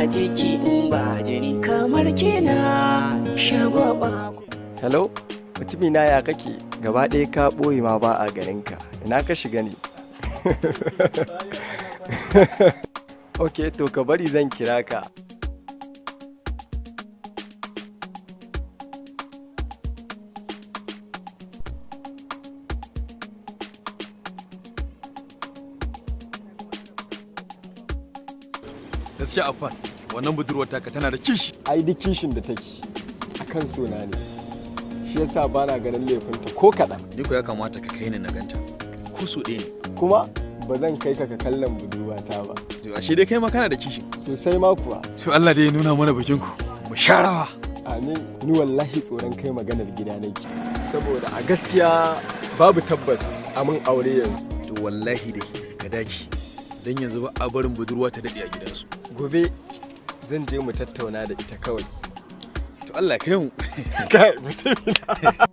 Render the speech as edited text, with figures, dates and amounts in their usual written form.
A jiki in ba jini kamar kina shagwaba. Hello, mutumina, ya kake? Gaba ɗaya ka ɓoye ma, ba a ganinka. Ina ka shiga ne? Ok, to ka bari zan kira ka. Gaskiya Afan, wannan budurwar taka tana da kishi. Ai duk kishin da take akan sona ne, shi yasa ba na ganin laifinta ko kaɗan. Ni ko ya kamata ka kai ni na ganta ko so ɗaya ne. Kuma ba zan kai ka ka kallon budurwata ba. To ashe dai kai ma kana da kishin. Sosai ma kuwa. To Allah dai ya nuna mana bikin ku mu sha rawa. Amin. Ni wallahi tsoron kai maganar gida nake, saboda a gaskiya babu tabbas a mun aure yanzu. To wallahi dai ka daki, dan yanzu ba a barin budurwa ta daɗe a gidansu. Gobe zan je mu tattauna da ita kawai. To Allah ya kai mu. Kai mutumina.